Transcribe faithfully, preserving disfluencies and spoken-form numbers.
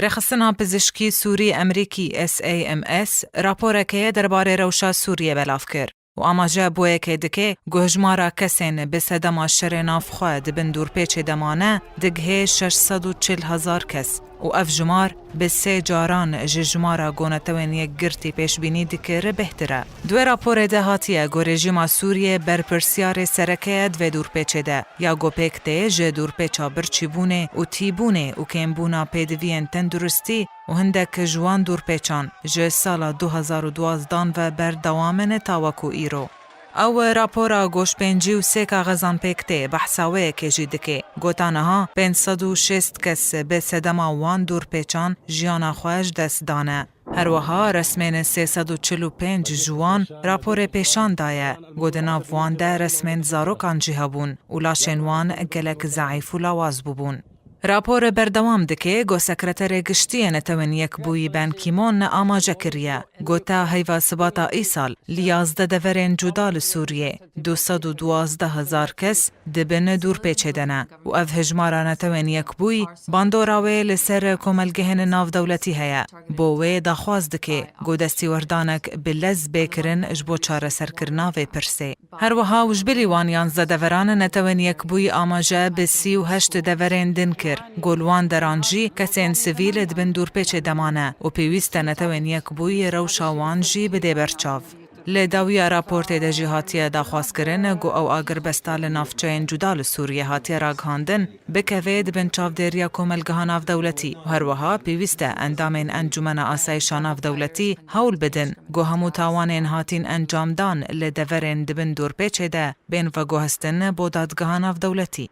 Rêxistina Pizişkî Sûrî Emerîkî S A M S raporeke ye derbarê rewşa Sûriyê belav kir û amaje bo yekê dike ku hijmara kesên bi sedema şerê navxwe di bin dûrpêçê de mane, digihê şeş sed û çil hezar kes û ev jimar bi sê caran ji jimara ku Netewên Yekgirtî pêşbînî dikir bêhtir e. Di wê raporê de hatiye ku rejîma Sûriyê berpirsiyarê sereke ye di vê dûrpêçê de, ya ku pêk tê ji dûrpêça birçîbûnê û tîbûnê û kêmbûna pêdiviyên tenduristî û hindek ji wan dûrpêçan ji sala du hezar û duwazdeh ve berdewam in ta wekû îro. Ew rapora ku ji pêncî û sê kaxezan pêk tê, behsa wê yekê jî dike. Gota niha pênc sed û şêst kes bi sedema wan dûrpêçan jiyana xwe ji dest dane. Her wiha resmên sê sed û çil û pênc ji wan raporê pêşan daye ku di nav wan de resmên zarokan jî hebûn û laşên wan gelek zeîf û lawaz bûbûn. Rapor berdewam dike ku Sekreterê Giştî yê Netewên Yekbûyî Ban Ki-moon amaje kiriye ku ta heyva Sibata îsal li yazdeh deverên cuda li Sûriyê du sed û duwazdeh hezar kes di bin dûrpêçê de ne û ev hejmara Netewên Yekbûyî bandora wê li ser komelgehên navdewletî heye. Bo wê daxwaz dike ku destîwerdanek bi lez bê kirin ji bo çareserkirina vê pirsê. Her wiha û ji bilî wan yanzdeh deveran Netewên Yekbûyî amaje bi sî û heşt deverên din kir ku li wan deran jî kesên sivîl di bin dûrpêçê de mane û pêwîst e Netewên Yekbûyî rewşa wan jî bidê ber çav. Li dawiya raportê de jî hatiye daxwazkirin ku ew agirbesta li navçeyên cuda li Sûriyê hatiye ragihandin, bikeve di bin çavdêriya komelgeha navdewletî û her wiha pêwîst e endamên Encûmena Asayîşa Navdewletî hewl bidin ku hemû tawanên hatîn encamdan li deverên di bin dûrpêçê de bên veguhestin bo dadgeha navdewletî.